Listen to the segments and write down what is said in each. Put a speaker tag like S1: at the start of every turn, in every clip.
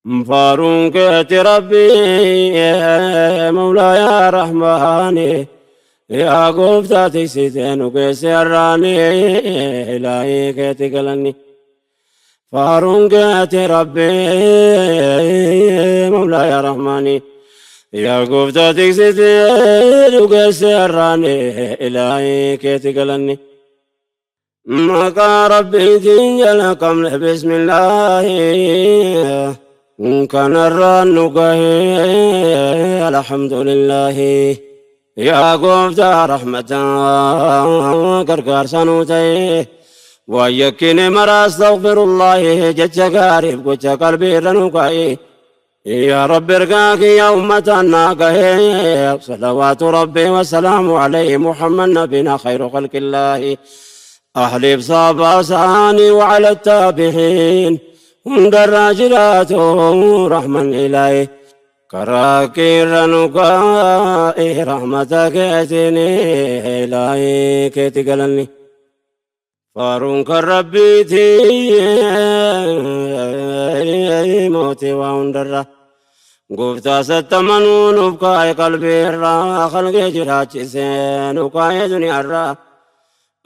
S1: Faaruun keeti Rabbii, Mawlaa yaa Rahmaani, yaa gooftaa tiksitee nu geesse har'aani, ilaahii keeti galanni. Faaruun keeti Rabbii, Mawlaa yaa Rahmaani, yaa gooftaa tiksitee nu geesse har'aani, ilaahii keeti galanni. Maqaa Rabbiitiin jalqabne, bismillaahi, kanarraan nu gahee, alhamdulillaahi. Yaa gooftaa rahmataa gargaarsa nuu ta'e, waan yakkine mara astaghfirullaahi, jecha gaariif gocha qalbii irra nu kaa'e. Yaa Rabbi, ergaa kiyya ummataan naa gahee, salawaatu Rabbi wasalaamu alayhi, Muhammad nabina khayru khalqillaahi, ahliif saabaa isaanii وعلى التابعين hundarraa jiraatu rahman ilaahi. Karaa keerra nu kaa'e rahmata keetiin, ilaahii keeti galanni. Faaruun kan Rabbiiti, mootii waa hundarra. Gooftaa sattamanuu nuuf kaa'e qalbiirraa, qalgee jiraachisee nu kaa'e duniyaarraa.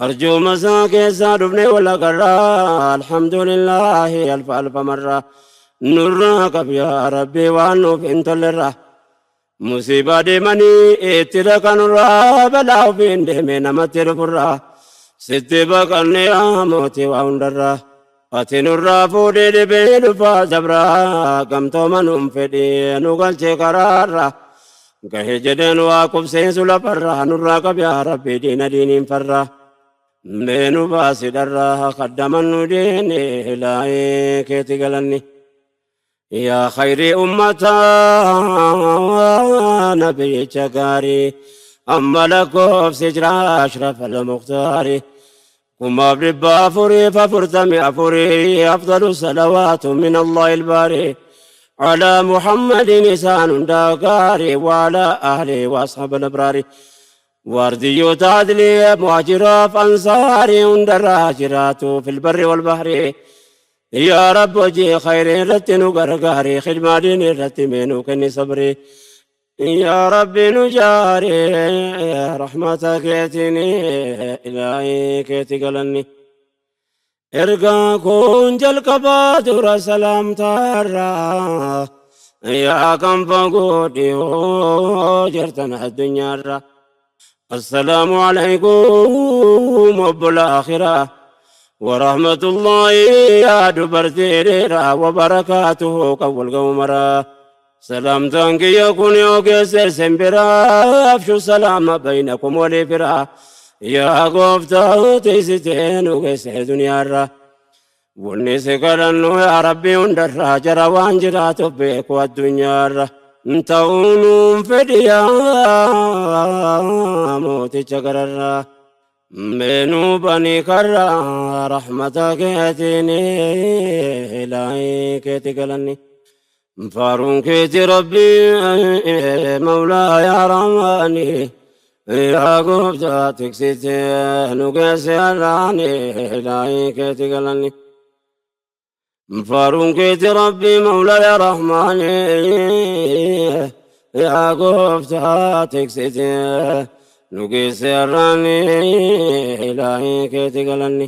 S1: Arjooma isaa keessaa dhufne wal agarraa, alhamdulillaahi alfa alfa marraa. Nurraa qab yaa Rabbi waan nuuf hin tollerraa. Musiibaa deemanii itti dhaqanurraa, balaa ofiin deeme namatti dhufurraa. Sitti baqanne yaa mootii waa hundarraa. Ati nurraa fuudhee dhibee dhufaa dabraa, gamtooma nuun fedhii nu galchee karaarraa. Gahe jedheen waa qubsiisu lafarraa, nurraa qab yaa Rabbi diina diiniin farraa. Mee nu baasi dharraa kaddaman nu diini, ilaahii keeti galanni. Yaa khayrii ummataa, nabiyyicha gaarii, amma lakkoofsi jira ashraf al-mukhtaari, 444, afdalu salawaatu min Allahi al-baari على محمد إنسان داغاري وعلى أهله وأصحاب الأبرار، وارديو عدلي مهاجرة أنصاري hundarraa jiraatu في البر والبحر. يا رب hojii khayrii irratti nu gargaari, khidmaa diinii irratti mee nu kenni sabri. Yaa Rabbi, nu jaari rahmata keetiin, ilaahii keeti galanni. Ergaa kun jalqabaa dura salaamtaarraa, yaa kan fagoo dhiyoo jirtan addunyaarra. السلام عليكم وبالآخرة ورحمة الله يا دبرتي وبركاته قول قومرا. سلامتان يكون يوكس سنبرا، أفشوا السلام بينكم ولفرا. يا قفتا تيستين وكس دنيا الرا، wanni si kadhannu yaa Rabbi hundarraa, jara waan jiraatuuf beeku addunyaarra ta'uu nuun fedhi, yaa mooticha gararraa. Meenuu banii karraa rahmata keetiin, ilaahii keeti galanni. Faaruun keeti Rabbi, Mawlaa yaa Rahmaani, yaa gooftaa tiksite nu geesse har'aani, ilaahii keeti galanni. Faaruun keeti Rabbi, Mawlaa yaa Rahmaani, yaa gooftaa tiksite nu geesse har'aani, ilaahii keeti galanni.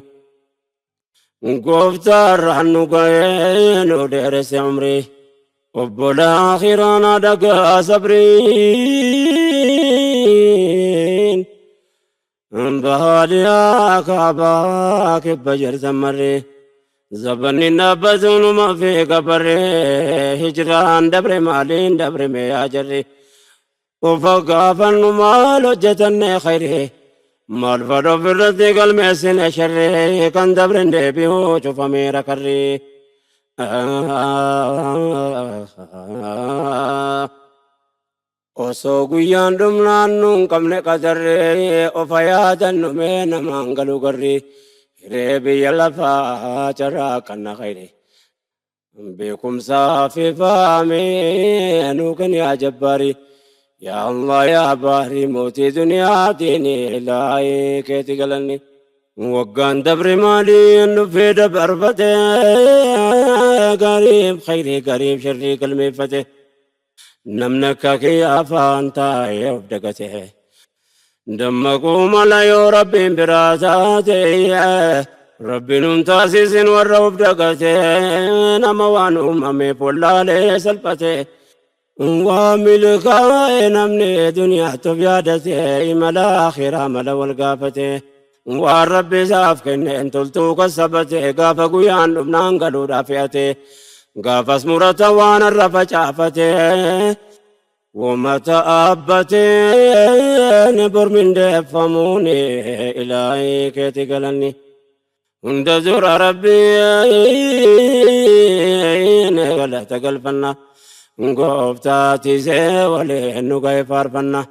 S1: Gooftaarraan nu ga'ee nu dheeresse umrii, obbolaa akhiraan dhagaa sabriin, bahaadhiyaa kaabaa kibba jirtan marree, zabanni dhaabbatunuma fi gabarree, hijraan dabre maaliin dabre mee yaa jarri, ufa gaafannu maal hojjetanne khayrii, maal fadha ofirratti galmeessine sharree, kan dabren deebi'uu cufameera karrii. Osoo guyyaan dhumnaan nuun qabne qadarree, ofa yaadannu mee namaan galu garri, hiree biyya lafaa carraa kanna khayri. Beekumsaa fi faamee nuu kenni yaa jabbaari. Yaa Allah, yaa baari, mootii duniyaatiin, ilaahii keeti galanni. Waggaan dabre maaliin dhufee dabarfate, gariif khayrii gariif sharrii galmeeffate. Namni akka kiyya afaan taa'ee of dagate. Dammaquu mala yoo Rabbiin biraa taate. Rabbiin nun taasisin warra of dagate, nama waan uumameef wallaalee salphate. Waa milkaa'e namni duniyaatti of yaadate, imala akhiraa mala wal gaafate. Waan Rabbi isaaf kenneen toltuu kassabate, gaafa guyyaan dhumnaan galuudhaaf fe'ate. Gaafas murata waan irra facaafate. Wamata abbateen bor mindeeffamuun ilaahii keeti galanni. Hunda dura Rabbiin galata galfanna. Gooftaa tiisee waliin nu ga'e faarfanna.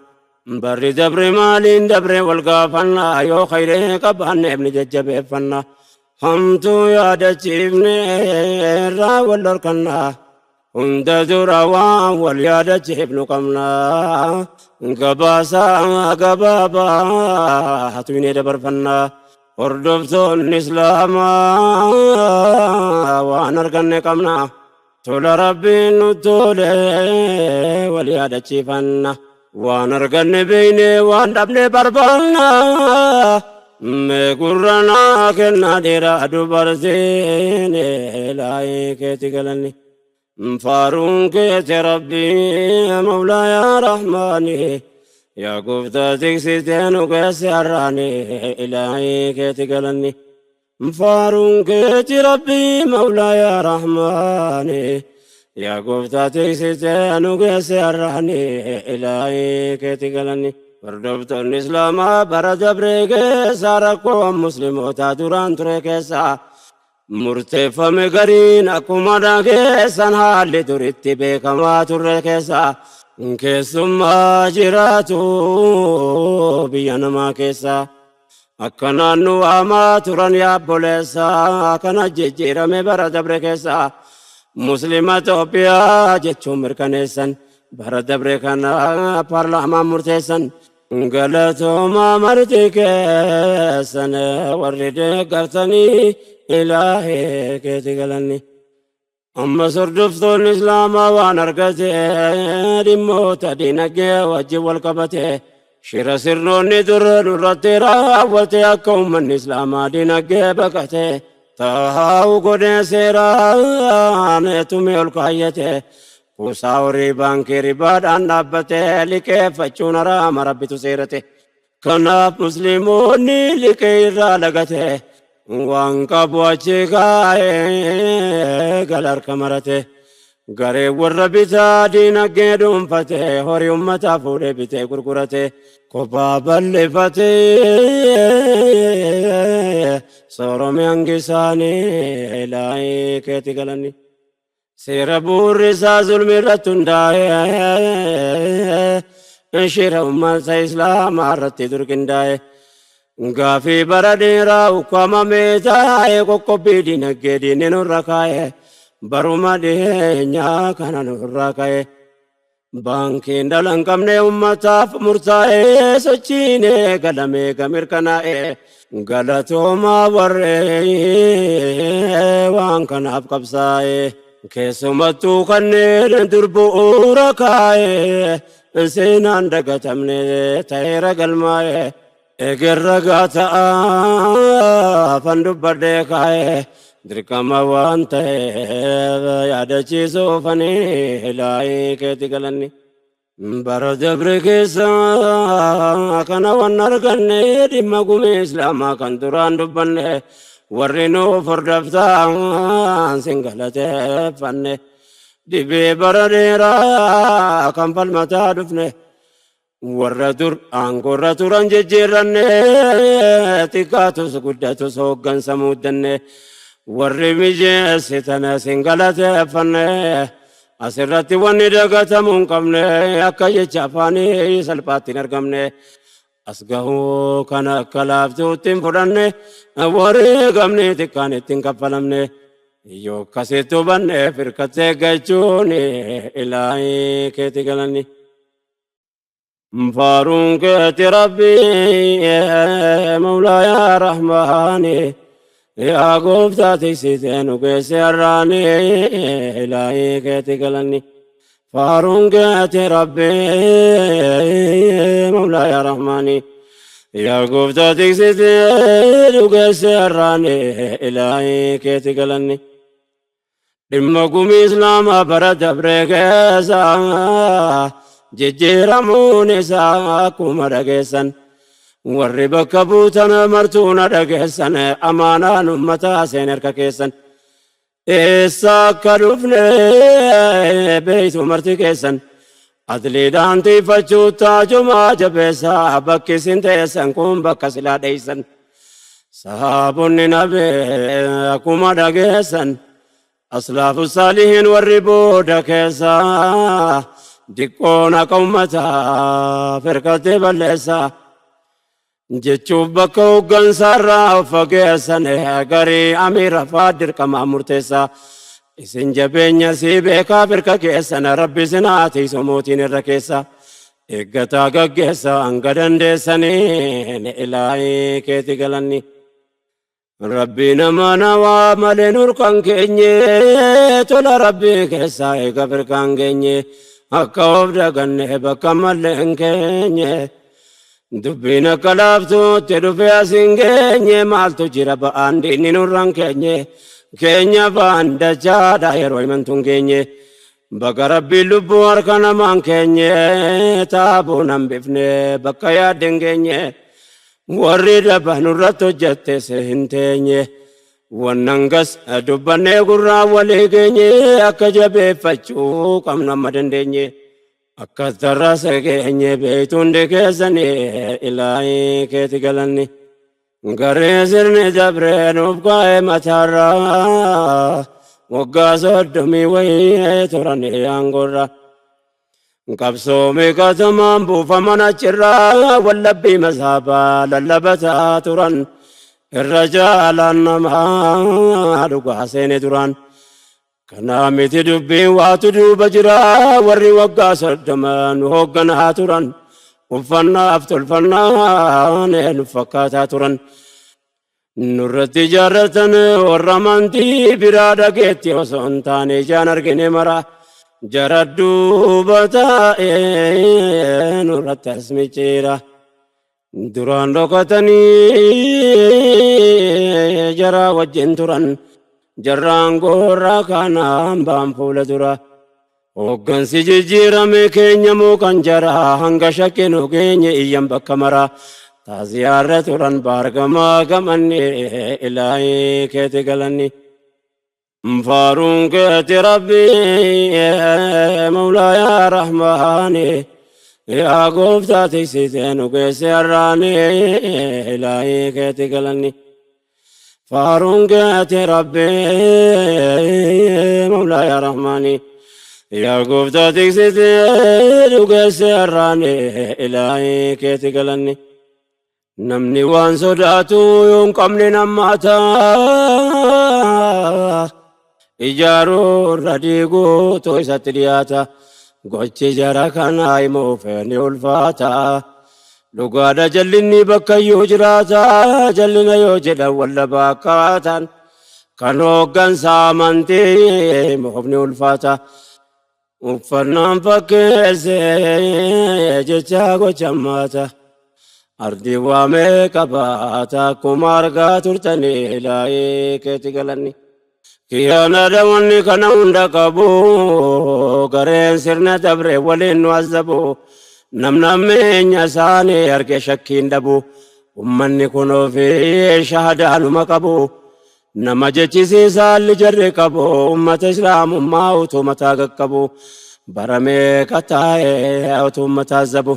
S1: Barri dabre maaliin dabre wal gaafanna, yoo khayree qabaanneef ni jajjabeeffanna. Hamtuu yaadachiifne irraa wal dhorkanna. Hunda dura waan wal yaadachiifnu qabna. Gabaasaa gabaabaa tuyne dabarfanna. Hordoftoonni Islaamaa waan arganne qabna. Tola Rabbiin nu tole wal yaadachiifanna. Waan arganne beeyne, waan dhabne barbaanna. Mee gurra naa kennaa dhiiraa dubartiin, ilaahii keeti galanni. Faaruun keeti Rabbii Mawlaa yaa Rahmaani. Yaa gooftaa tiksitee nu geesse har'aani, ilaahii keeti galanni. Faaruun keeti Rabbii Mawlaa yaa Rahmaani. Yaa gooftaa tiksitee nu geesse har'aani, ilaahii keeti galanni. Hordoftoonni Islaamaa bara dabree keessa rakkoo muslimootaa duraan ture keessa murteeffame gariin akkuma dhageessan haalli duritti beekamaa turre keessa keessummaa jiraatu biyya namaa keessa. Akka naannoo waamaa turan yaabboleessa kana jijjiirame bara dabre keessa Muslima Itoophiyaa jechuun mirkaneessan, bara dabre kana paarlaamaan murteessan. Galatooma marti keessan warri deeggartanii, ilaahee keeti galanni. Ammas hordoftoonni Islaamaa waan argate dhimmoota dinagdee wajjin wal qabate, shira sirnoonni dur nurratti raawwate akka uummanni Islaamaa dinagdee baqate taa'u godhee seeraan tumee ol kaayyate. Kuusaa horii baankii ribaadhaan dhaabbate liqeeffachuun haraama Rabbitu seerate. Kanaaf musliimoonni liqee irraa lagate, waan qabu achi kaa'ee gala harka marate. Garee warra bitaa diinagdee dhuunfate horii uummataa fuudhee bitee gurgurate, kophaa bal'ifate soorome hangi isaanii, ilaahii keeti galanni. Seera bu'uurri isaa zulmi irratti hundaa'e shira uummata Islaamaa irratti durqindaa'e. Gaafii bara dheeraa ukkaamamee taa'e qoqqobbii dinagdee diinni nurra kaa'e baruma dhiyeenyaa kana nurra ka'e. Baankiin dhala hin qabne uummataaf murtaa'e sochiin eegalamee gamirkanaa'e. Galatoomaa warree waan kanaaf qabsaa'e. Keessumattuu kanneen dur bu'uura kaa'e seenaan dagatamne ta'eera galmaa'e. Egerra gaata'a fan dubbadhee kaa'e dirqama waan ta'eef yaadachiisuufanii, ilaahii keeti galanni. Bara dabre keessa kana waan arganne dhimma gumii Islaamaa kan duraan dubbanne, warri nuuf hordoftaan sin galateeffanne. Dhibee bara dheeraa kan falmataa dhufne, warra dur aangoorra turan jijjiirranne, xiqqaatus guddatus hooggansa muuddanne, warri mijeessitan sin galateeffanne. Asirratti wanni dagatamuu hin qabne akka jecha afaanii salphaatti hin argamne. As gahuu kana akka laaftuutti hin fudhanne, wareegamni xiqqaan itti hin kaffalamne. Yoo akkasitti hubanne firkattee gachuun, ilaahii keeti galanni. Faaruun keeti Rabbii Mawlaa yaa Rahmaani yaa gooftaa tiksitee nu geesse har'aani ilaahii keeti galanni. Faaruun keeti Rabbii Mawlaa yaa Rahmaani yaa gooftaa tiksitee nu geesse har'aani ilaahii keeti galanni. Dhimma gumii Islaamaa bara dabree keessa jijjiiramuun isaa akkuma dhageessan, warri bakka buutan martuu na dhageessan, amaanaan ummataa seen harka keessan. Eessa akka dhufne beeytu marti keessan, adliidhaan tiifachuu taajumaa jabeessaa, bakki isin teessan kun bakka silaa dheeysan. Sahaabonni nabee akkuma dhageessan, aslaafu saalihiin warri booda keessa diqqoon haqa ummataa firqattee balleessa jechuuf bakka hooggansaarraa of fageessan, garii amiira faa dirqamaa murteessa. Isin jabeenya sii beekaa firqa keessan, Rabbi sinaa tiisu mootiin irra keessa eeggataa gaggeessa hanga dandeessaniin ilaahii keeti galanni. Rabbi nama nawaa malee nurkan keenye, tola Rabbii keessaa eega firqaan keenye, akka of daganne bakka mallee hin keenye. Dubbiin akka laaftuutti dhufee as hin geenye, maaltu jira ba'aan diinni nurran keenye, keenya ba'aan dachaadha yeroo himantu hin geenye. Bakka Rabbiin lubbuu harka namaan keenye, taabuun hambifne bakka yaadde hin geenye. Warri daba nurratti hojjettes hin teenye. Wannan gas dubbannee gurraa walii geenye, akka jabeeffachuu qabnu amma dandeenye. Akka tarrasa keenye beektu hundi keessanii ilaahii keeti galanni. Garee sirni dabree nuuf kaa'e mataarraa waggaa 30 wayii turan aangorra. Qabsoomii katamaan buufaman achirraa wallabbii masaabaa lallabataa turan, irra jaalaan namaa dhugaa seene duraan. Kanaa miti dubbiin, waatu duuba jira. Warri waggaa 30 nu hoogganaa turan uffannaaf tolfannaan nu fakkaataa turan. Nurratti ijaarratan warra amantii biraa, dhageetti osoo hin taane ijaan argine mara, jara duuba taa'ee nurratti as micciira. Duraan dhokatanii jara wajjin turan, jarraan goorraa kanaan ba'an fuula dura. Hooggansi jijjiirame keenya moo kan jara, hanga shakkinu keenya iyyan bakka mara. Taaziyaarra turan baargamaa gamanni ilaahii keeti galanni. Faaruun keeti Rabbii Mawlaa yaa Rahmaani yaa gooftaa tiksitee nu geesse har'aani ilaahii keeti galanni. Faaruun keeti Rabbii Mawlaa yaa Rahmaani yaa gooftaa tiksitee nu geesse har'aani ilaahii keeti galanni. Namni waan sodaatu yoo hin qabne nammaata. Ijaaruu irra diiguutu isatti dhiyaata. Gochi jara kanaa himuuf ni ulfaata. Dhugaadha, jallinni bakka iyyuu jiraata. Jallina yoo jedhan wallabaa akkaataan kan hooggansa amantii himuuf ni ulfaata. Uffannaan fakkeessee jecha gocha maata. Ardi waamee qabaata akkuma argaa turtanii ilaahii keeti galanni. Kiyyaanaadha wanni kana hunda qabu, gareen sirna dabre waliin nu azabu, namnammeenya isaanii arge shakkiin dhabu, ummanni kun ofii shahadaanuma qabu. Nama jechisiisaalli jarri qabu, ummata Islaamummaa utuu mataa qaqqabu, baramee qataa'ee utuu ummata azabu.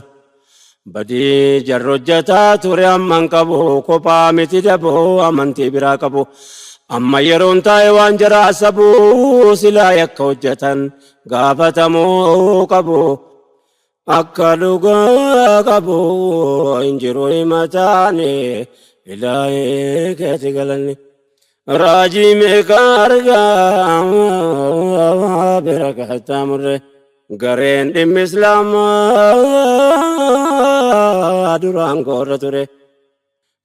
S1: Badii jarri hojjetaa ture amman qabu, kophaa miti daboo amantii biraa qabu. Amma yeroon taa'e waan jara asabu, silaa yakka hojjetan gaafatamuu qabu. Akka dhugaa qabu hin jiru himataani ilaahii keeti galanni. Raajii meeqa argaa bira qaxxaamurre. Gareen dhimmi Islaamaa duraan goorra ture.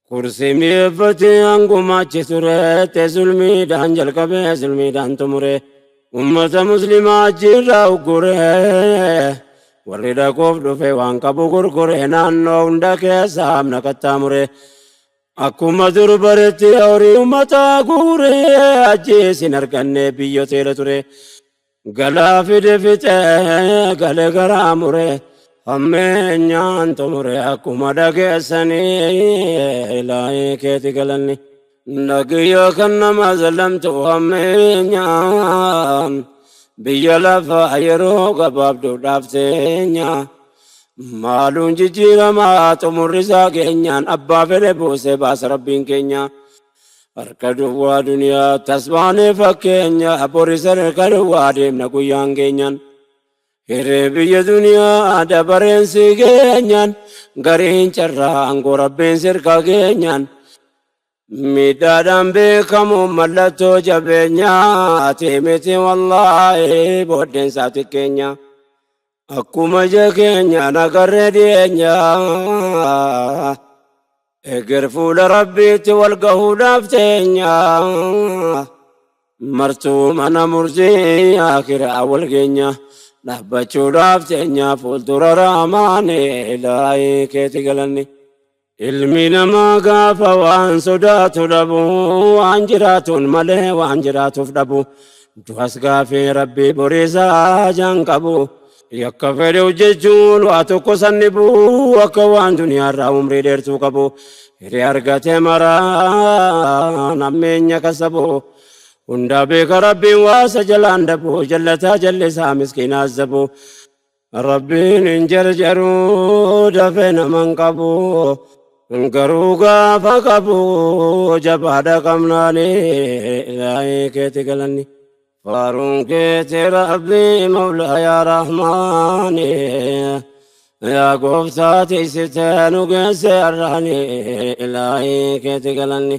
S1: Kursii mi'eeffatee hanguma achi ture. Te zulmiidhaan jalqabee zulmiidhaan xumure. Ummata Muslimaa achirraa uggure. Warri dhaquuf dhufe waan qabu gurgure, naannoo hunda keessa amna qaxxaamure. Akkuma dur baretti horii uummataa guure, ajjeesin arganne biyya teela ture. Galaa fide fixee gale garaa mure. Hammeenyaan xumure akkuma dhageessanii, ilaahii keeti galanni. Nagiyya kan nama zalamtu hammeenyaan biyya lafaa yeroo gabaabduu dhaabteenya. Maaluun jijjiiramaa xumurri isaa keenyaan, abbaa fedhe buusee baasa Rabbiin keenya. Harka duwwaa duniyaa tasbaanee fakkeenya, borisa harka duwwaa deemna guyyaan keenyaan. Hiree biyya duniyaa dabareen si geenyaan, gariin carraa aangoo Rabbiin sirka keenyaan. Miidhaadhaan beekamu mallattoo jabeenyaati miti, wallaahi booddeen isaa xiqqeenya. Akkuma ija keenya nagarree dhiyeenya. Eger fuula Rabbiitti wal gahuudhaaf teenya. Martuu mana murtii akiraa wal geenya. Dhaabbachuudhaaf teenya fuuldura Rahmaani, ilaahii keeti galanni. Ilmi namaa gaafa waan sodaatu dhabu, waan jiraatuun malee waan jiraatuuf dhabu. Du'as gaafii Rabbii boriisaa jaan qabu. Yakka fedhe hojjechuun waa tokko sanni bu'u, akka waan duniyaarraa umrii dheertuu qabu. Hiree argate maraa nammeenya kasabu. Hundaa beeka Rabbiin, waasa jalaan dabu, jallataa jallisaa miskiinaas zabu. Rabbiin hin jarjaruu, dafee naman qabu. Garuu gaafa qabu jabaadha qabnaani, ilaahii keeti galanni. Faaruun keeti Rabbii Mawlaa yaa Rahmaani. Yaa Gooftaa tiksitee nu geesse har'aani, ilaahii keeti galanni.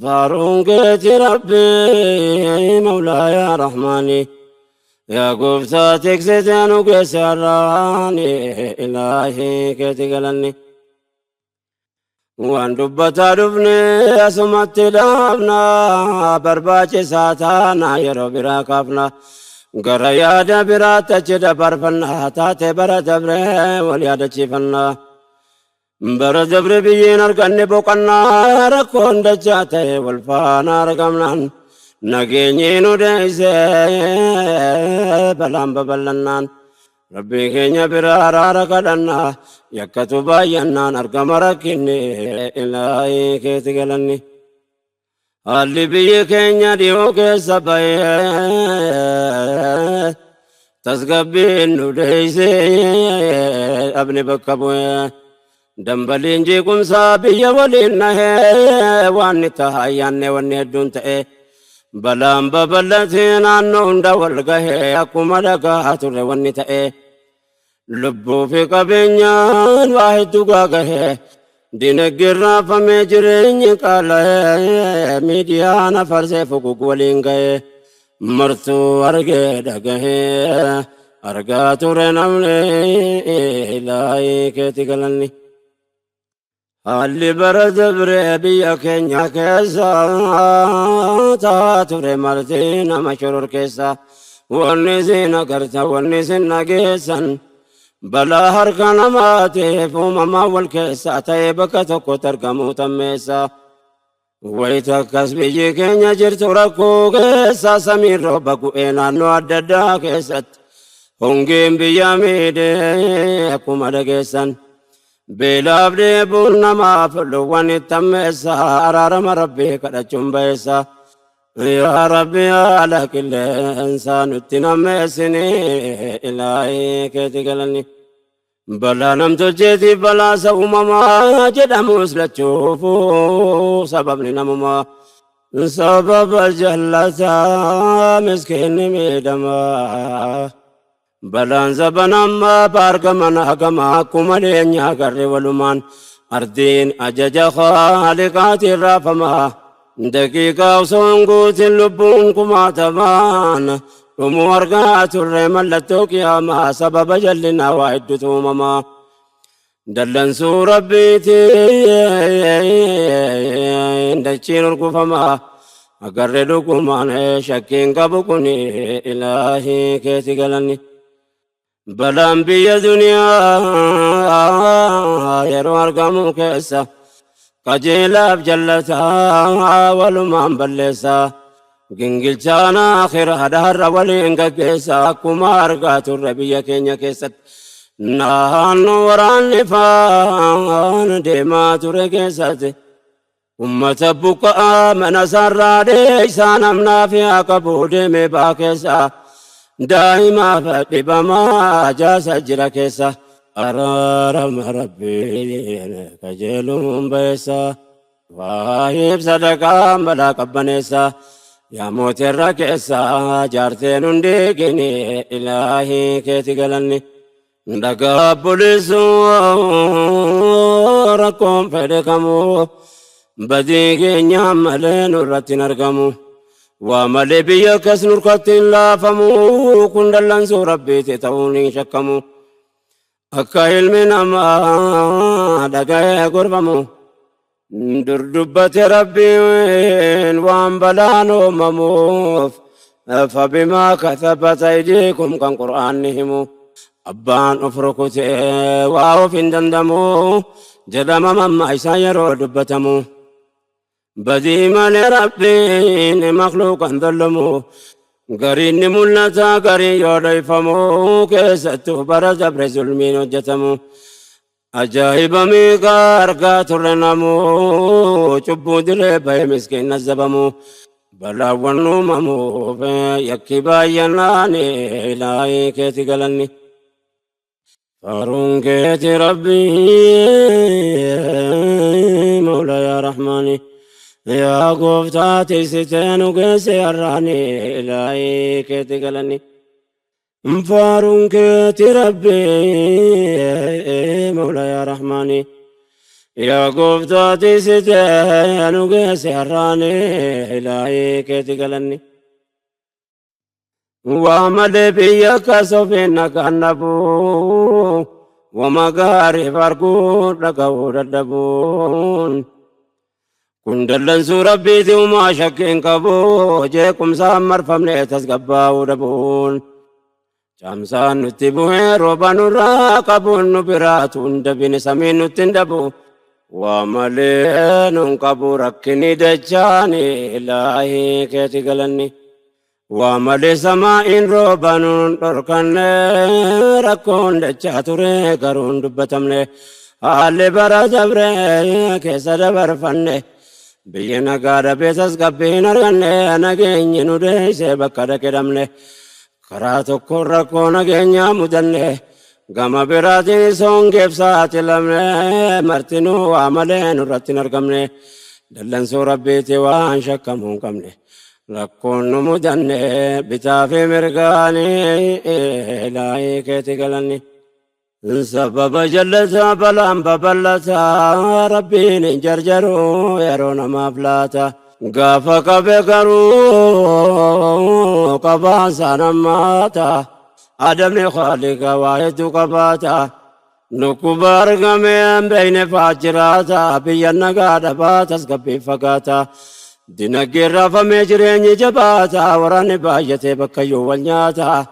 S1: Faaruun keeti Rabbii Mawlaa yaa Rahmaani. Yaa Gooftaa tiksitee nu geesse har'aani, ilaahii keeti galanni. Waan dubbataa dhufne asumatti dhaabna, barbaachisaa taana yeroo biraa kaafna. Gara yaada biraatti achi dabarfanna, taate bara dabre wal yaadachiifanna. Bara dabre biyyeen arganne boqonnaa, rakkoon dachaa ta'e wal faana argamnaan, nageenyi nu deessee balaan babal'annaan. Rabbii keenya biraa araara kadhannaa, yakkatu baay'annaan argama rakkinni, ilaahii keeti galanni. Haalli biyyi keenya dhiyoo keessa bahee, tasgabbiin nu deessee dhabni bakka bu'ee. Dambaliin jeequmsaa biyya waliin nahee, waan ni ta'a ayyaanne wanni hedduun ta'e. Balaan babal'atee naannoo hunda wal gahee, akkuma dhagaa turre wanni ta'e. Lubbuu fi qabeenyaan waa hedduu gaagahee, dinagdeen raafamee, jireenyi qaala'ee, miidiyaan afarsee fuguug waliin gahee. Martuu argee dhagahee argaa ture namni, ilaahii keeti galanni. Haalli bara dabree biyya keenya keessa taa ture marti nama shoror keessa. Wanni isin agarta, wanni isin dhageessan, balaa harka namaatiif uumamaa wal keessa ta'ee bakka tokkotti argamu tammeessa. Wayita akkas biyyi keenya jirtu rakkoo keessa, samiin rooba gu'ee naannoo adda addaa keessatti hongeen biyya miidhee akkuma dhageessan. Beelaaf dheebuun namaaf luwwan itti ammeessa, araarama Rabbii kadhachuun ba'eessa. Yaa Rabbi, haala qilleensaa nutti nammeessini, ilaahii keeti galanni. Balaa namtolcheetiif balaasa uumamaa jedhamus lachuufu sababni namumaa. Sababa jallataa miskiinni miidhamaa. Balaan zaban ammaa baargaman hagama, akkuma leenyaa garri walumaan ardiin ajaja Khaaliqaatiin raafamaa. Daqiiqaa osoo hin guutin lubbuun kumaatamaan Dhumuu argaa turre mallattoo qiyaamaa, sababa jallinaa waa hedduutu uumamaa. Dallansuu Rabbiitiin dachiin urgufamaa. Agarre dhugumaan, shakkiin qabu kun, Ilaahii keeti galanni. Balaan biyya duniyaa yeroo argamu keessa, qajeelaaf jallataa walumaan balleessa. Gingilchaan akhiraa har'a waliin gaggeessa, akkuma argaa turre biyya keenya keessatti. Naannoo waraanni faan deemaa ture keessatti, ummata buqqa'aa mana isaarraa dheeysaa, namnaaf yaa qabu deemee baa keessa, daa'imaaf dhibamaa jaasa jira keessa. Araarama Rabbiin kajeeluun beessa, waahiif sadaqaa balaa qabbaneessa. Yaa mootirra keessa jaarteen hundi gini, Ilaahii keeti galanni. Dhagaa bulisuu rakkoon fedhe kamuu, badii keenya malee nurratti hin argamu. Waa malee biyya akkas nurkatti hin laafamu, kun dallansuu Rabbiiti ta'uun hin shakkamu. Akka ilmi namaa dhaga'ee gorfamu. Dur dubbate Rabbiin waan balaan uumamuuf, فبما كسبت أيديكم kan Qur'aanni himu. Abbaan of rukutee waa of hin dandamu jedhama mamma isaa yeroo dubbatamu. Badii malee Rabbiin makluuqan dollamu. Gariin ni mul'ata, gariin yoo dhoyfamu, keessattuu bara dabre zulmiin hojjetamu. Ajaa'iba meeqa argaa turre namu, cubbuu diree bahe miskiin nazabamu. Balaawwan uumamuuf yakki baay'inaan, Ilaahii keeti galanni. Faaruun keeti Rabbii Mawla yaa Rahmaani. Yaa gooftaa tiksitee nu geesse har'aani, Ilaahii keeti galanni. Faaruun keeti Rabbii Mawla yaa Rahmaani. Yaa gooftaa tiksitee nu geesse har'aani, Ilaahii keeti galanni. Waa malee biyya akkas ofiin nagaan dhabuu, wama gaariif arguu dhaga'uu dadhabuun. Kun dallansuu Rabbiiti uumaa shakkiin qabu, jeequmsaan marfamne tasgabbaa'uu dhabuun. Caamsaan nutti bu'ee rooba nurraa qabuun, nu biraatu hin dabine, samiin nutti hin dhabu. Waa malee nun qabu rakkinni dachaani, Ilaahii keeti galanni. Waa malee samaa'iin rooba nun dhorkanne, rakkoon dachaa ture garuu hin dubbatamne. Haalli bara dabre keessa dabarfanne, biyya nagaa dhabee tasgabbiin arganne, nageenyi nu deeyse bakka dhaqe dhabne. Karaa tokkoon rakkoo nageenyaa mudanne, gama biraatiin songeef saaxilamne, martinuu waa malee nurratti hin argamne. Dallansuu Rabbiiti waan shakkamuu hin qabne. Rakkoon nu mudanne bitaa fi mirgaanii, Ilaahii keeti galanni. Sababa jallataa balaan babal'ataa, Rabbiin hin jarjaru yeroo namaaf laata. Gaafa qabe garuu qabaan nammaata. Adabni Khaaliqa waa hedduu qabaata. Dhukkuba argamee hin beekne fa'aa jiraata. Biyya nagaa dhabaa tasgabbii fagaata. Dinagdeen raafamee jireenyi jabaata. Waraanni baay'atee bakka yoo wal nyaata.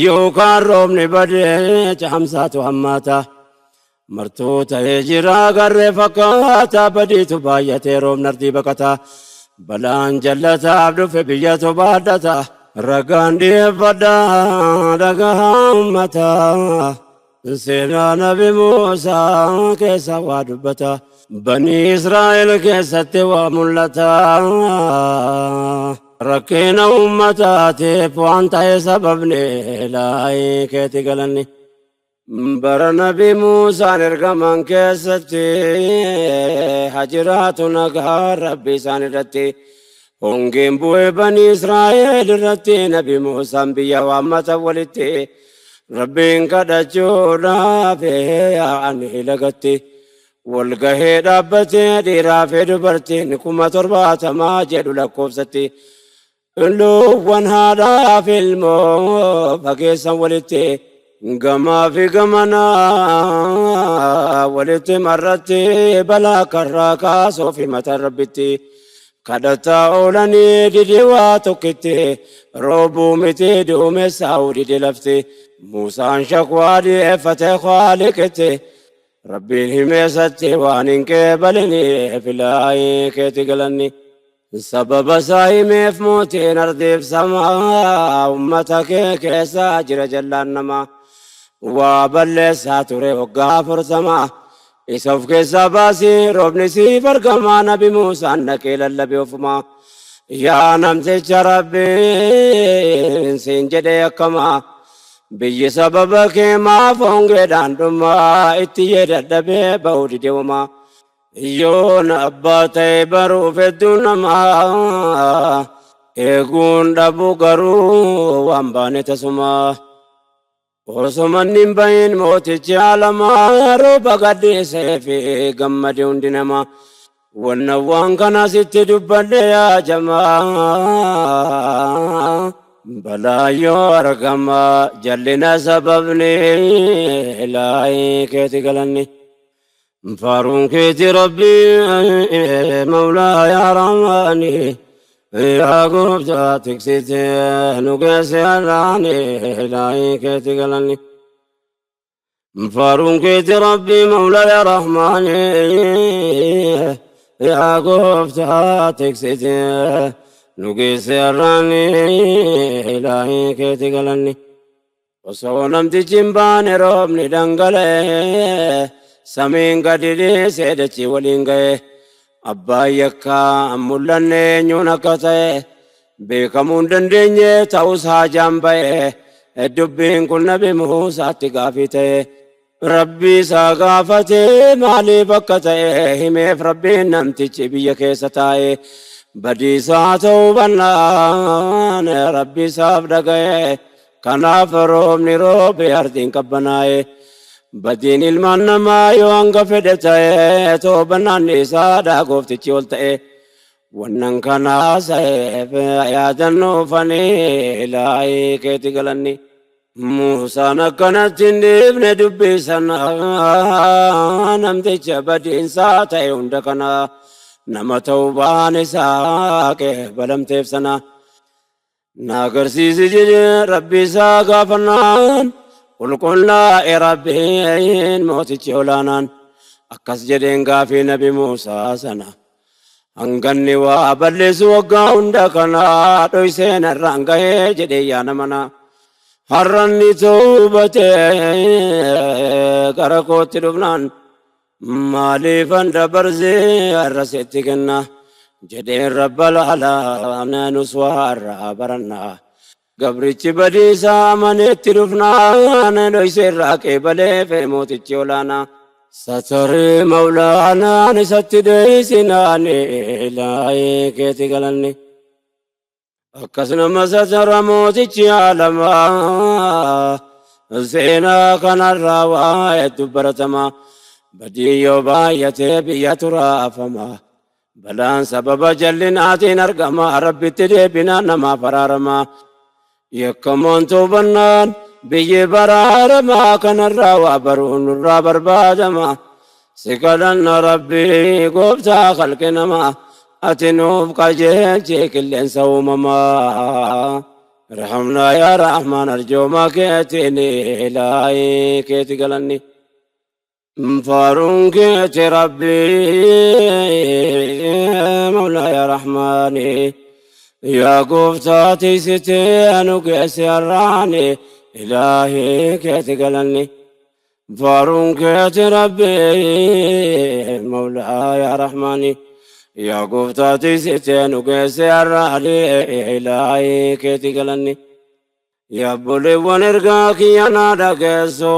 S1: Yookaan roobni badee caamsaatu hammaata. Martuu ta'ee jira garree fakkaata, badiitu baay'atee roobni ardii baqata. Balaan jallataaf dhufe biyyatu baadhata. Ragaan dhiyeeffadha dhagaa uummataa. Seenaa Nabi Muusaa keessa waa dubbata. Banii Israa'el keessatti waa mul'ata. Rakkina uummataatiif waan ta'e sababni, Ilaahii keeti galanni. Bara Nabi Muusaan ergaman keessatti, hajiraatu nagaa Rabbi isaan irratti, hongeen bu'ee Banii Israa'el irratti. Nabi Muusaan biyya waammata walitti, Rabbiin kadhachuudhaaf yaa'anii lagatti. Walgahee dhaabbatee dhiiraa fi dubartiin 70,000 jedhu lakkoofsatti. Loowwan haadhaaf ilmoo fageessan walitti gamaa fi gamanaa walitti marratti balaa karraa kaasuuf himatan Rabbitti. Kadhataa oolanii dide waa tokkitti roobuu miti duumessaa'uu dide lafti. Muusaan shakwaa dhiyeeffate Khaaliqitti. Rabbiin himeessatti waan hin qeebaliniif ilaahii keeti galanni. Sababa isaa himeef mootiin ardiif samaa ummata kee keessa jira jallaan namaa. Waa balleessaa ture waggaa 40 isa of keessaa baasii roobni siif argamaa. Nabi Muusaan dhaqee lallabe ofumaa. Yaa namticha, Rabbiin siin jedhee akkamaa biyyi sababa kee maaf hongeedhaan dhumaa? Itti yee dadhabee ba'uu dide homaa. Yoon abbaa ta'e baruuf hedduu namaa eeguun dhabu garuu waan baane tasumaa. Osoo manni hin bahin mootichi alamaa rooba gadhiisee fi gammade hundi namaa. Wanna waan kana sitti dubbadhe yaa jamaa. Balaa yoo argama jallina sababni ilaahii keeti galanni. Faaruun keeti Rabbii Mawlaa yaa Rahmaani, yaa gooftaa tiksite nu geesse har'aani, ilaahii keeti galanni. Faaruun keeti Rabbii Mawlaa yaa Rahmaani, yaa gooftaa tiksite nu geesse har'aani, ilaahii keeti galanni. Osoo namtichi hin baane roobni dhangala'ee, samiin gadi dhiisee dachii waliin ga'e. Abbaan yakkaa mul'anne eenyuun akka ta'e beekamuu hin dandeenye, ta'us haajaan ba'e. Dubbiin kun Nabi Muusaatti gaafii ta'e. Rabbi isaa gaafate maaliif akka ta'e himeef Rabbiin. Namtichi biyya keessa taa'e badiisaa ta'uu bannaan Rabbi isaaf dhaga'e. Kanaaf roobni roobe, ardiin qabbanaa'e. Badiin ilmaan namaa yoo hanga fedhe ta'e toobannaan isaadha gooftichi ol ta'e. Wannan kanaa sa'eef yaadannoofanii ilaahii keeti galanni. Muusaan akkanatti hin dhiifne dubbii sana, namticha badiinsaa ta'e hunda kana nama ta'uu isaa qeebalamteef sana. Na agarsiisi jedhee Rabbi isaa gaafannaan, qulqullaa'e Rabbiin mootichi olaanaan. Akkas jedheen gaafii Nabi Muusaa sana. Hanganni waa balleessu waggaa hunda kana dhoysee narraan gahee jedhee yaa namana. Har'anni toobatee gara kootti dhufnaan maaliifan dabarsee har'a sitti kenna jedheen Rabbal alaa nus waa har'aa barannaa. Gabrichi badiisaa amaneetti dhufnaan dhoysee irraa qeebalee fee mootichi olaanaa. Satarii Mawlaanaan isatti dheeysinaan ilaahii keeti galanni. Akkasuma satara mootichi alamaa, seenaa kanarraa waa hedduu baratama. Badii yoo baay'atee biyya turaafama. Balaan sababa jallinaatiin argama, Rabbitti deebinaan namaaf araarama. Yakkamoon tuubannaan biyyi baraarama, kanarraa waa baruun nurraa barbaadama. Si kadhanna Rabbii gooftaa khalqi namaa, ati nuuf qajeelchi qilleensa uumamaa. Irhamnaa yaa Rahmaan arjooma keetiin, ilaahii keeti galanni. Faaruun keeti Rabbii Mawlaa yaa Rahmaani, yaa gooftaa tiisitee nu geesse har'aani, ilaahii keeti galanni. Faaruun keeti Rabbii Mawlaa yaa Rahmaani, yaa gooftaa tiisitee nu geesse har'aani, ilaahii keeti galanni. Yaabboleewwan, ergaa kiyya naa dhageessu,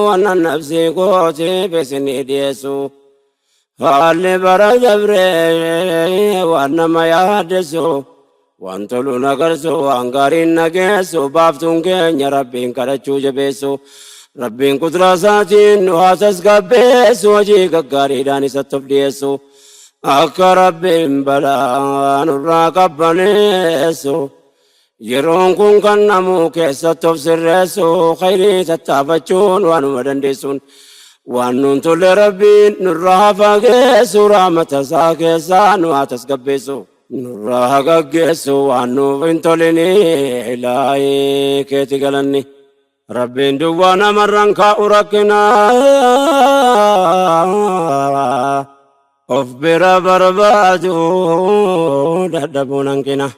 S1: wannan nafsii kootiif isinii dhiyeessu. Haalli bara dabree waan nama yaaddessu, waan tolu nagarsu, waan gaariin nageessu, baaftuun keenya Rabbiin kadhachuu jabeessu. Rabbiin kuduraa isaatiin nu haa tasgabbeessu, hojii gaggaariidhaan isatti of dhiyeessu. Akka Rabbiin balaa nurraa qabbaneessu. Yeroon kun kan namuu keessatti of sirreessu, khayrii tattaafachuun waanuma dandeessuun. Waan nuun tolle Rabbiin nurraa haa fageessu, rahmata isaa keessaa nu haa tasgabbeessu. Nurraa haa gaggeessu waan nuuf hin tolini, ilaahii keeti galanni. Rabbiin duwwaa namarraan kaa'u rakkina. Of bira barbaadu dadhabuun hanqina.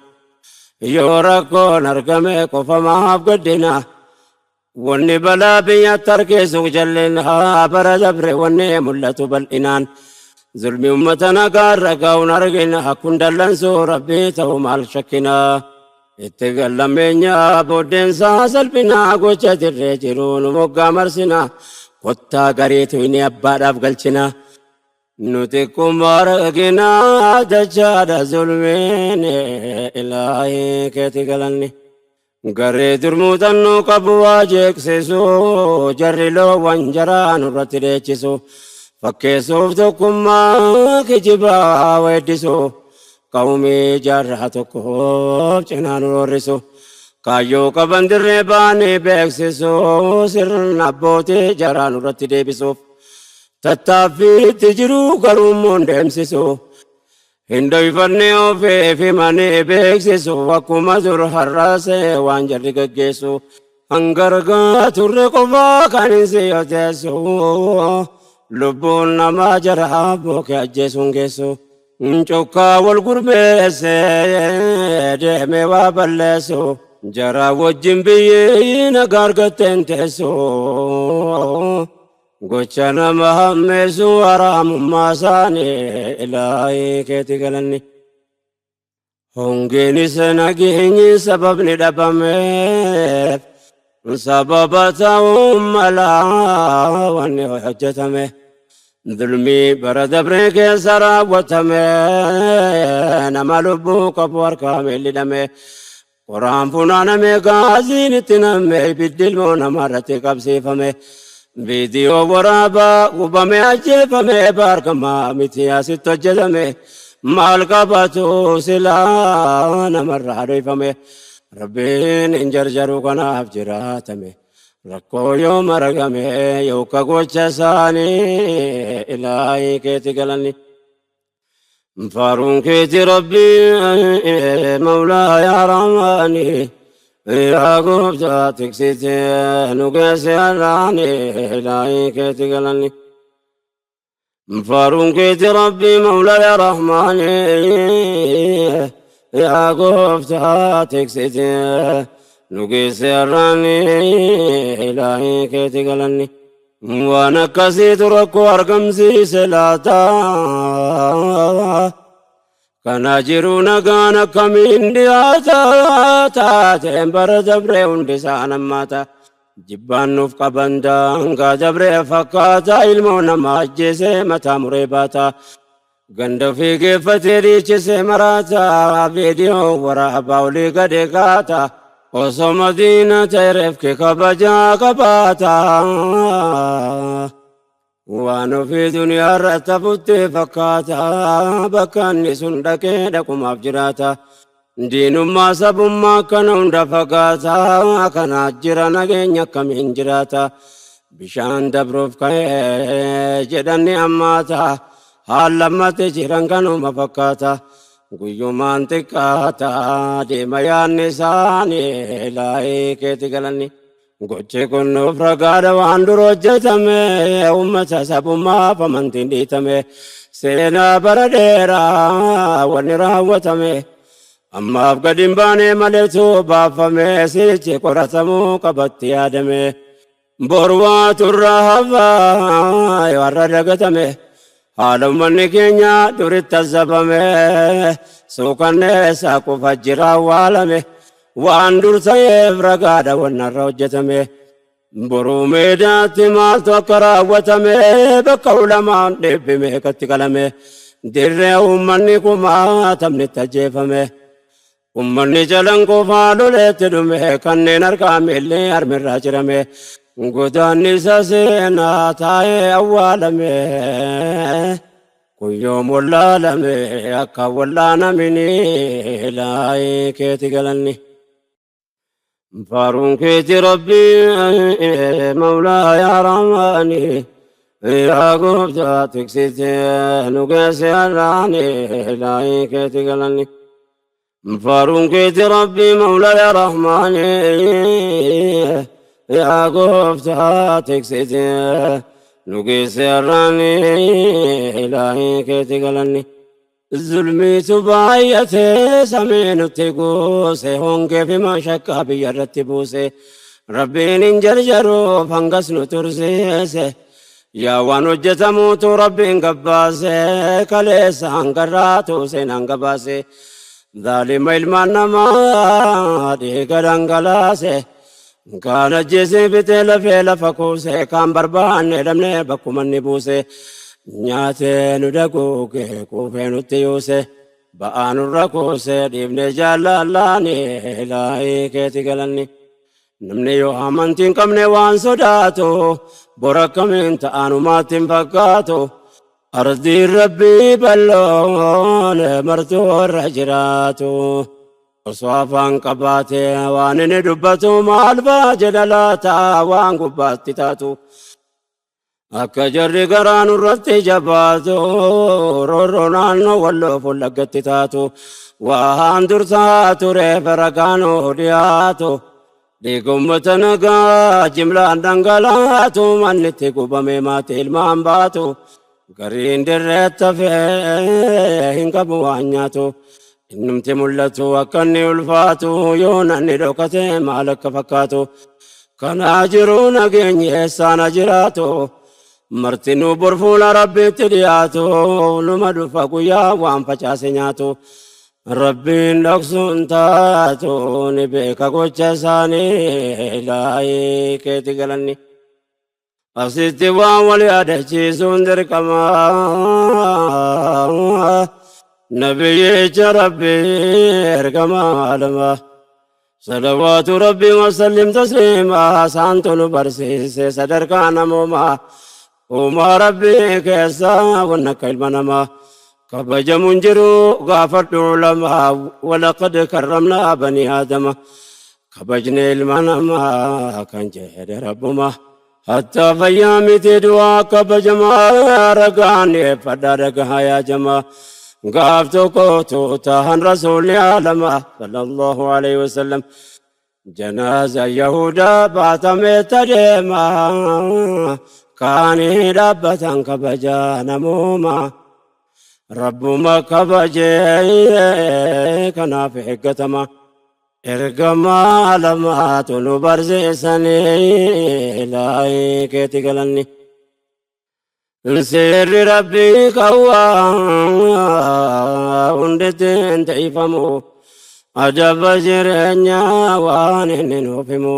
S1: Yoo rakkoon argame qofa maaf gaddina. Wanni balaa biyyatti harkisu jallina, bara dabre wanni mul'atu bal'inaan. Zulmi ummata nagaarra ga'uun argina, kun dallansuu Rabbii ta'u maal shakkina. Itti gallameenya booddeensaa salphina, gocha dirree jiru nu moggaa marsina. Kottaa gareetu inni abbaadhaaf galchina. Nuti kuma argina dachaadha zulmiin, ilaahii keeti galanni. Garee dur muuxannoo qabu waa jeeqsisu, jarri loowwan jaraa nurratti dheechisu. Fakkeessuuf tokkummaa kijibaa weeddisu, qawmii jaarraa tokkoof cinaa nu roorrisu. Kaayyoo qaban dirree baanii beeksisu, sirna abbootii jaraa nurratti deebisuuf. Tattaaffiitti jiru garuu immoo hin deemsisu. Hin dhoyfanne ofiif himanii beeksisu, akkuma dur har'aasee waan jarri gaggeessu. Hangargaa turre qofaa kan hin siyoteessu, lubbuun namaa jara bookee ajjeesuun geessu. Cokkaa wal gurmeessee deemee waa balleessu, jara wajjin biyyi nagaa argatteen teessu. Gocha nama hammeessu haraamummaa isaanii, ilaahii keeti galanni. Hongeenis nageenyi sababni dhabameef sababa ta'uu malaa wanni hojjetame. Zulmii bara dabree keessa raawwatame, nama lubbuu qabu harkaa miilli dhame. Qoraan funaaname, gaaziin itti namme, ibiddi ilmoo namarratti qabsiifame. Viidiyoo waraabaa gubame ajjeefame, baargamaa miti asitti hojjetame. Maal qabatu silaa namarraa dhoyfame. Rabbiin hin jarjaru kanaaf jiraatame. Rakkoo yoo maragame yookaan gocha isaanii, ilaahii keeti galanni. Faaruun keeti Rabbii Mawlaa yaa Rahmaani, yaa gooftaa tiksite nu geesse har'aani, ilaahii keeti galanni. Faaruun keeti Rabbii Mawlaa yaa Rahmaani, yaa gooftaa tiksite nu geesse har'aani, ilaahii keeti galanni. Waan akkasiitu rakkoo argamsiise laata? Kana jiru nagaan akkamiin dhiyaata? Taateen bara dabree hundi isaan hammaata. Jibbaan nuuf qaban daangaa dabree fakkaata, ilmoo nama ajjeesee mataa muree baata. Ganda ofii geeffatee dhiichisee maraata, viidiyoo waraabaa olii gadi kaata. Osoo madiina ta'e reefki kabajaa qabaata. Waan ofii duniyaa irratti hafutti fakkaata, bakka inni sun dhaqee dhaqumaaf jiraata. Diinummaa sabummaa akkana hunda fagaata, kana jira nageenya akkamiin jiraata. Bishaan dabruuf ka'ee jedhanni ammaata, haala ammatti jiran kanuma fakkaata. Guyyumaan xiqqaata deema yaadni isaanii, ilaahii keeti galanni. Gochi kun nuuf ragaadha waan dur hojjetame, uummata sabummaaf amantiin dhiitame, seenaa bara dheeraa wanni raawwatame. Ammaaf gadi hin baane maleetu baafame, sichi qoratamuu qabatti yaadame. Boru waatu irraa hafaa yoo har'a dagatame. Haala uummanni keenya duritti azabame, suukanneessa qofa jira awwaalame. Waan dur ta'eef ragaadha wanna irra hojjetame. Boruu meedaatti maaltu akka raawwatame, bakka ulamaan dhibbi meeqatti qalame. Dirree uummanni kumaatamni itti ajjeefame. Uummanni jalan qofaa loleetti dhume, kanneen harkaa miilli harmirraa cirame. Godaannisa seenaa taa'ee awwaalame. Kun yoom wallaalame akka wallaanamini, ilaahii keeti galanni. Faaruun keeti Rabbii Mawlaa yaa Rahmaani, yaa gooftaa tiksitee nu geesse har'aani, ilaahii keeti galanni. Faaruun keeti Rabbii Mawlaa yaa Rahmaani, yaa gooftaa tiksitee nu geesse har'aani, ilaahii keeti galanni. Zulmiitu baay'atee samii nutti guuse, hongee fi mashakkaa biyya irratti buuse. Rabbiin hin jarjaruuf hangas nu tursiise. Yaa waan hojjetamuutu Rabbiin gabbaase, kaleessa hangarraa seenaan gabaase. Zaalima ilmaan namaa dhiiga dhangalaase. Kaan ajjeesee fixee lafee lafa kuuse, kaan barbaanne dhabnee bakkuma inni buuse. Nyaatee nu daguuge, kuufee nutti yuuse. Ba'aa nurra kuuse, dhiifnee jaallallaani, ilaahii keeti galanni. Namni yoo amantii hin qabne waan sodaatu, bora akkamiin ta'anumaatti hin fakkaatu. Ardiin Rabbii bal'oon martuu irra jiraatu. Osoo afaan qabaatee waan inni dubbatu maal fa'aa jedha laata waan gubbaatti taatu. Akka jarri garaa nurratti jabaatu, roorroo naannoo Walloo Fullaggatti taatu. Waan dursaa tureef ragaan dhiyaatu. Dhiiga uummata nagaa jimlaan dhangalaatu, manni itti gubame maatii ilmaan baatu. Gariin dirreetti hafee hin qabu waan nyaatu. Innumti mul'atu akka inni ulfaatu, yoo namni dhokate maal akka fakkaatu. Kanaa jiru nageenyi eessaan jiraatu. Martinuu bor fuula Rabbiitti dhiyaatu, numa dhufa guyyaa waan facaase nyaatu. Rabbiin dhoksuun taatu, ni beeka gocha isaanii, ilaahii keeti galanni. Asitti waan wal yaadachiisuun dirqama. Nabiyyicha Rabbii ergama alama. Salawaatu Rabbii wasallim tasliima, saantu nu barsiise sadarkaa namoomaa. Uumaa Rabbii keessaa wanna akka ilma namaa kabajamuun jiru, gaafadhu ulamaa. Walaqad karramnaa banii Aadama, kabajne ilma namaa kan jedhe Rabbuma. Hattaa fayyaa miti du'aa kabajamaa, ragaan dhiyeeffadhaa dhagahaa yaa jamaa. Gaaf tokko tuutahan Rasuulli alama sallallahu alaihi wasallam janaaza Yahudaa baatamee tadeema, kaanii dhaabbatan kabajaa namooma. Rabbuma kabajee kanaaf eeggatama. Ergamaa lamaatu nu barsiisanii, ilaahii keeti galanni. Seerri Rabbii qawwaa hunditti hin ta'ifamu. Adaba jireenyaa waan inni nuuf himu.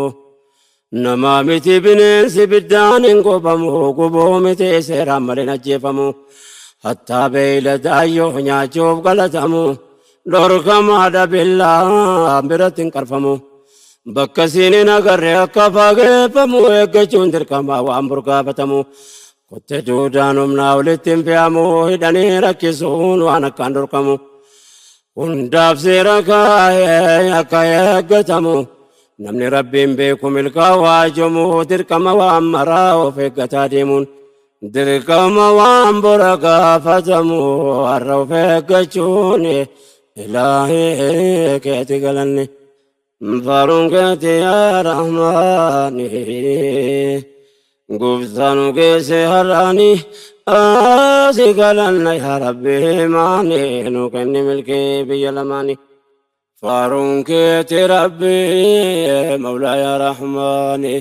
S1: Namaa miti bineensi biddaan hin gubamu, gubuu miti seeraan malee hin ajjeefamu. Hattaa beeyladaayyoo nyaachuuf galatamu. Dhorkamaadha billaa biratti hin qarfamu. Bakka siin hin agarre akka fageeffamu, eeggachuun dirqama waan burgaafatamu. Kotte duudaan humnaa olitti hin fe'amu, hidhanii rakkisuun waan akkaan dhorkamu. Hundaaf seera kaa'ee akka eeggatamu. Namni Rabbiin beeku milkaa'uu jomu, dirqama waan maraa of eeggataa deemuun. Dirqama waan bora gaafatamu, har'a of eeggachuun, ilaahii keeti galanni. Faaruun keeti yaa Rahmaani. Gooftaan geesse har'aani, asi galanna yaa Rabbi maani, nu kenni milkii biyya lamaani. Faaruun keeti Rabbi Mawlaa yaa Rahmaani.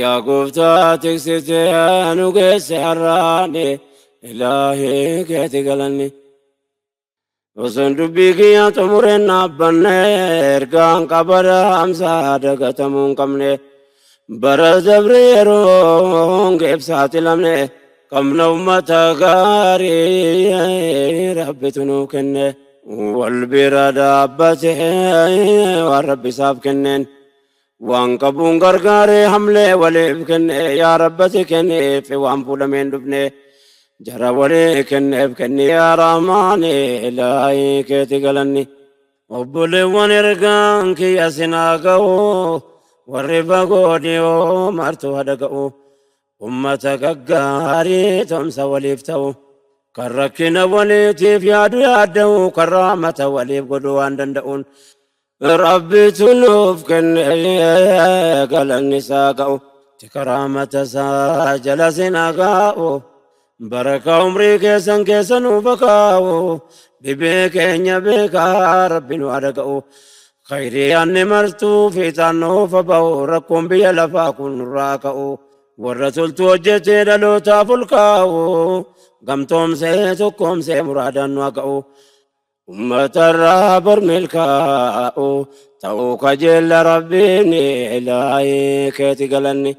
S1: Yaa gooftaa tiksitee nu geesse har'aani, ilaahii keeti galanni. Osoon dubbii kiyya xumureen dhaabbanne, ergaan qabada hamsaa dagatamuu hin qabne. Bara dabre yeroo hongeef saaxilamne, qabna ummata gaarii Rabbitu nuu kenne. Wal bira dhaabbatee waan Rabbi isaaf kenneen. Waan qabuun gargaaree hamlee waliif kenne, yaa Rabbati kenneef waan fuudhameen dhufne. Jara walii kenneef kenni yaa Rahmaani, ilaahii keeti galanni. Obboleewwan, ergaan kiyya sinaa ga'u. Warri fagoo dhiyoo martuu haa dhaga'u. Ummata gaggaarii tumsa waliif ta'u. Kan rakkina waliitiif yaadu yaadda'u. Kan rahmata waliif godhu waan danda'uun. Rabbitu nuuf kenne galanni isaa ga'u. Tika rahmata isaa jala sin haa gaa'u. Barakaa umrii keessan keessa nuuf haa kaa'u. Dhibee keenya beekaa Rabbi nu haa dhaga'u. Khayrii yaanni martuu fiixaan nuuf haa ba'u. Rakkoon biyya lafaa kun nurraa ka'u. Warra toltuu hojjetee dhalootaaf ol kaa'u. Gamtoomsee tokkoomsee muraadaan nu haa ga'u. Uummatarraa bor milkaa'u. Ta'uu kajeella Rabbiin ilaahii keeti galanni.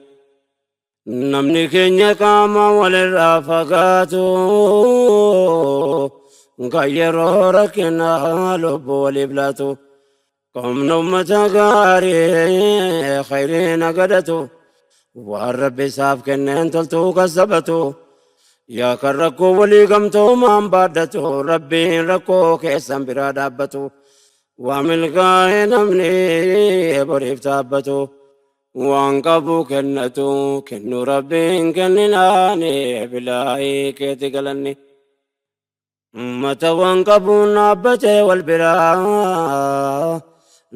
S1: Namni keenya qaama walirraa fagaatu. Kan yeroo rakkinaa lubbuu waliif laatu. Qomna uummata gaarii khayriin agadatu. Waan Rabbi isaaf kenneen toltuu kasabatu. Yaa kan rakkoo walii gamtoomaan baadhatu. Rabbiin rakkoo keessan biraa dhaabbatu. Waa milkaa'e namni boriif dhaabbatu. Waan qabu kennatu kennu Rabbiin kenninaani bilaahii keeti galanni. Uummata waan qabuun dhaabbatee wal biraa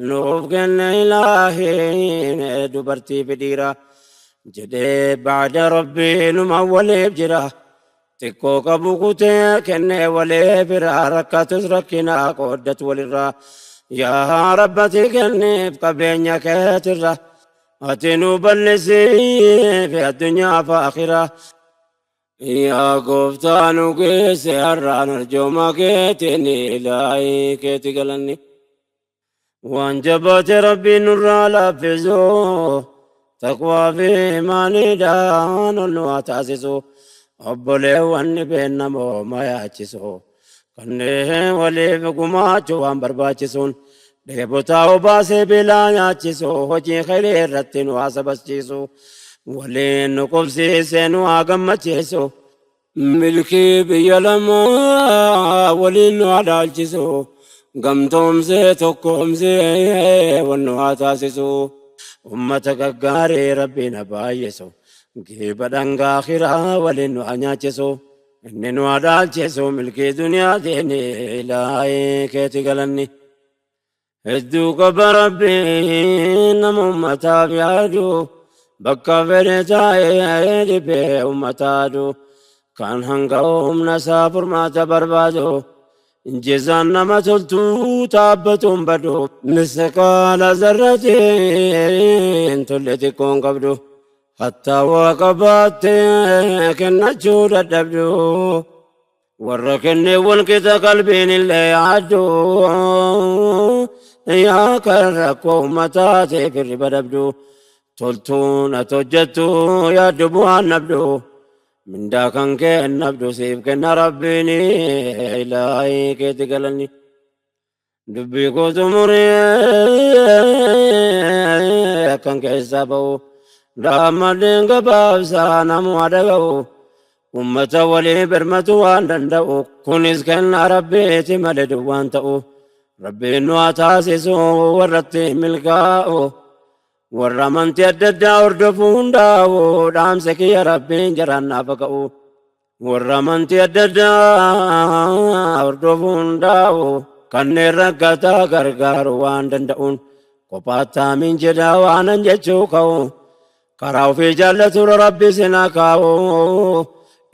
S1: nuuf kenne ilaahiin dubartii fi dhiira jedhee baada Rabbii numa waliif jira. Xiqqoo qabu kutee kennee walii biraa rakkatus rakkinaa qooddatu walirraa. Yaa Rabbati kenniif qabeenya keetirra ati nu bal'isiif addunyaa fi akhiraa. Yaa gooftaa nu geesse har'aan arjooma keetiin ilaahii keeti galanni. Waan jabaate Rabbiin nurraa laaffisu taqwaa fi imaaniidhaan ol nu haa taasisu. Obboleewwan dhibeen namooma yaachisu. Kanneen waliif gumaachuu waan barbaachisuun dheebotaa obaasee beelaa nyaachisu hojii khayrii irratti nu haa sabachiisu. Waliin nu qubsiisee nu haa gammachiisu. Milkii biyya lamaa waliin nu haa dhaalchisu. Gamtoomsee tokkoomsee wal nu haa taasisu. Ummata gaggaarii Rabbiin haa baay'isu. Geeba dhangaa akhiraa waliin nu haa nyaachisu. Inni nu haa dhaalchisu milkii duniyaatiin ilaahii keeti galanni. Hedduu qaba Rabbiin nama ummataaf yaadu. Bakka fedhe taa'ee dhibee ummataadu. Kan hanga humna isaa furmaata barbaadu. Jezaan nama toltuu dhaabbatuun badu. Misqaala zarratiin tolle xiqqoon qabdu. Hattaa waa qabaattee kennachuu dadhabdu. Warra kennee wal qixa qalbiin illee yaaddu. Yaa kan rakkoo uummataatiif hirriba dhabdu. Toltuun ati hojjettu yaaddu bu'aan dhabdu. Mindaa kan kee nabdu siif kenna Rabbiin ilaahii keeti galanni. Dubbii koo xumuree akkan keessaa ba'u. Daammadeen gabaabsaa namu dhaga'u. Ummata walii birmatu waan danda'u. Kunis kennaa Rabbiiti malee duwwaan ta'u. Rabbiin nu haa taasisu warratti milkaa'u. Warra amantii adda addaa hordofuu hundaa'u dhaamsa kiyya Rabbiin jaraan naaf ka'u. Warra amantii adda addaa hordofuu hundaa'u kanneen rakkataa gargaaru waan danda'uun kophaattaa min jedhaa waanan jechuu ka'u. Karaa ofii jaallatu Rabbi sinaa kaa'u.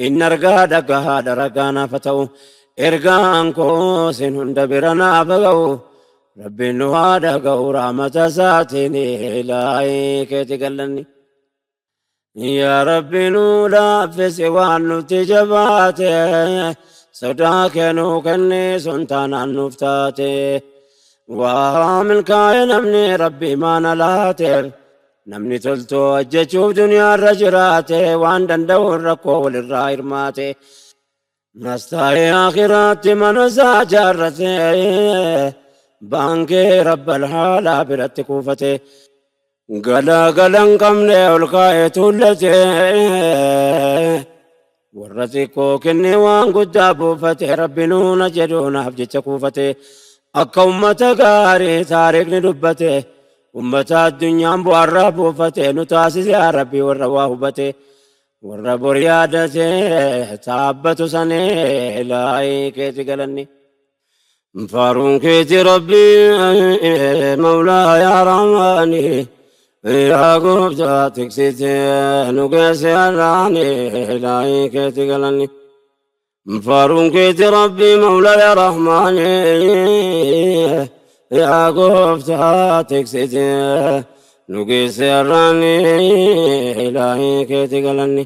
S1: Inni argaa dhagahaadha ragaa naaf ta'u. Ergaan koo sin hunda bira naaf ga'u. Rabbiin nu haa dhaga'u rahmata isaatiin ilaahii keeti galanni. Yaa Rabbi nu laaffisi waan nutti jabaate. Sodaa kee nuu kenni sun taanaan nuuf taate. Waa milkaa'e namni Rabbi maana laateef. Namni toltuu hojjechuuf duniyaarra jiraate waan danda'uun rakkoo walirraa hirmaate. Nastaa'ee akhiraatti mana isaa jaarrate. Baankii rabbal haalaa biratti kuufate. Galaa gala hin qabne ol kaa'ee tuullate. Warra xiqqoo kennee waan guddaa buufate Rabbi nuuna jedhu naaf jecha kuufate. Akka ummata gaarii taariikni dubbate. Ummata addunyaan bu'aarraa buufate nu taasise yaa Rabbii warra waa hubate warra bor yaadate taabbatu sanee ilaahii keeti galanni. Faaruun keeti Rabbii Mawlaa yaa Rahmaani yaa gooftaa tiksite nu geesse har'aani ilaahii keeti galanni. Faaruun keeti Rabbii Mawlaa yaa Rahmaani yaa gooftaa tiksite nu geesse har'aani ilaahii keeti galanni.